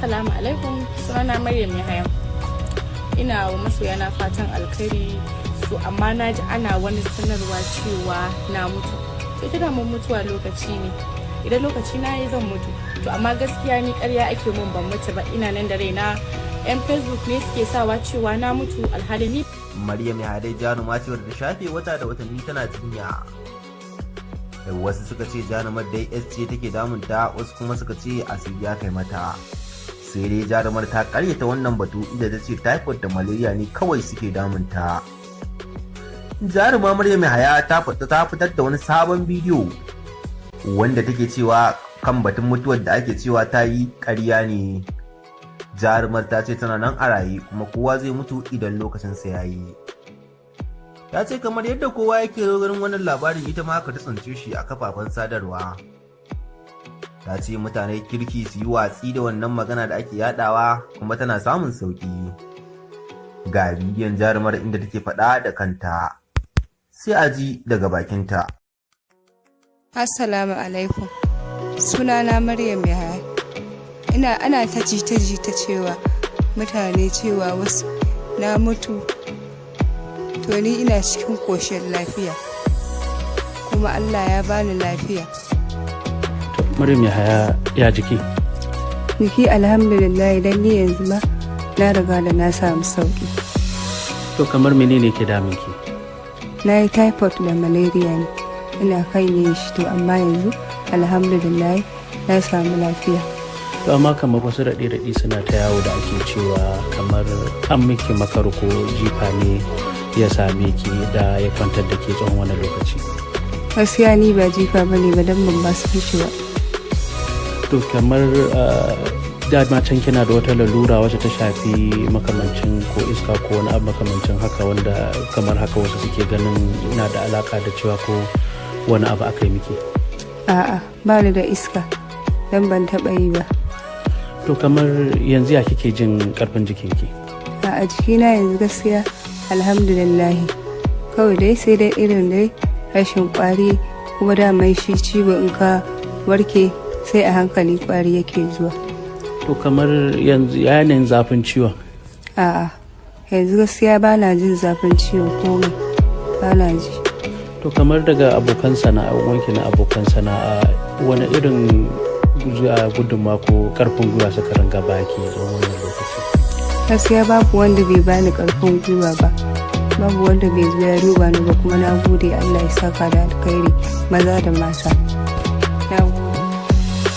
Assalamu alaikum, sunana Maryam Yahaya. Ina wa masoyana fatan alkhairi su, amma na ji ana wani sanarwa cewa na mutu. To, ita daman mutuwa lokaci ne. Idan lokaci na yi, zan mutu. To, amma gaskiya ni ƙarya ake mun, ban mutu ba, ina nan da raina. 'Yan Facebook ne suke sawa cewa na mutu, alhali ni Maryam Yahaya dai jaruma ce wadda ta shafe wata da watanni tana jinya. Wasu suka ce jarumar dai S ce take damunta, wasu kuma suka ce asiri ya kai mata. Sai dai jarumar ta karyata wannan batu, inda ta ce typhoid da malaria ne kawai suke damunta. Jaruma Maryam Yahaya ta fitar da wani sabon bidiyo wanda take cewa kan batun mutuwar da ake cewa ta yi ƙarya ne. Jarumar ta ce tana nan a raye, kuma kowa zai mutu idan lokacinsa ya yi. Ta ce kamar yadda kowa yake ganin wannan labarin, ita ma haka ta tsince shi a kafafen sadarwa. Ta ce mutane kirki su yi watsi da wannan magana da ake yadawa, kuma tana samun sauki. Ga bidiyon jarumar inda take faɗa da kanta, sai a ji daga bakinta. Assalamu alaikum. Sunana Maryam Yahaya. Ina ana ta jita-jita cewa mutane cewa wasu na mutu. To, ni ina cikin koshin lafiya. Kuma Allah ya bani lafiya. To, Maryam Yahaya, ya jiki? Jiki alhamdulillah, idan ni yanzu ma na riga da na samu sauki. To, kamar menene ke damun ki? Na yi typhoid da malaria ne. Ina kan yin shi, to amma yanzu alhamdulillah na samu lafiya. To, amma kamar wasu raɗe-raɗe suna ta yawo da ake cewa kamar an miki makar ko jifa ne ya same ki da ya kwantar da ke tsawon wani lokaci. Gaskiya ni ba jifa bane ba, dan ban ba su shi ba. To, kamar dama can kina da wata lalura wacce ta shafi makamancin ko iska ko wani abu makamancin haka, wanda kamar haka wasu suke ganin na da alaka da cewa ko wani abu aka yi miki? A'a, ba ni da iska don ban taɓa yi ba. To, kamar yanzu ya kike jin karfin jikinki? A jikina yanzu gaskiya alhamdulillahi, kawai dai sai dai irin dai rashin kwari, kuma daman shi ciwo in ka warke sai a hankali kwari yake zuwa. To, kamar yanzu yanayin zafin ciwon? A'a, yanzu gaskiya ba na jin zafin ciwon, komai ba na ji. To, kamar daga abokan sana'a wanki na abokan sana'a, wani irin gudunmawa ko karfin gwiwa suka ringa baki tsawon wannan lokaci? Gaskiya babu wanda bai bani karfin gwiwa ba, babu wanda bai zo ya duba ni ba, kuma na gode, Allah ya saka da alkhairi, maza da mata, na gode.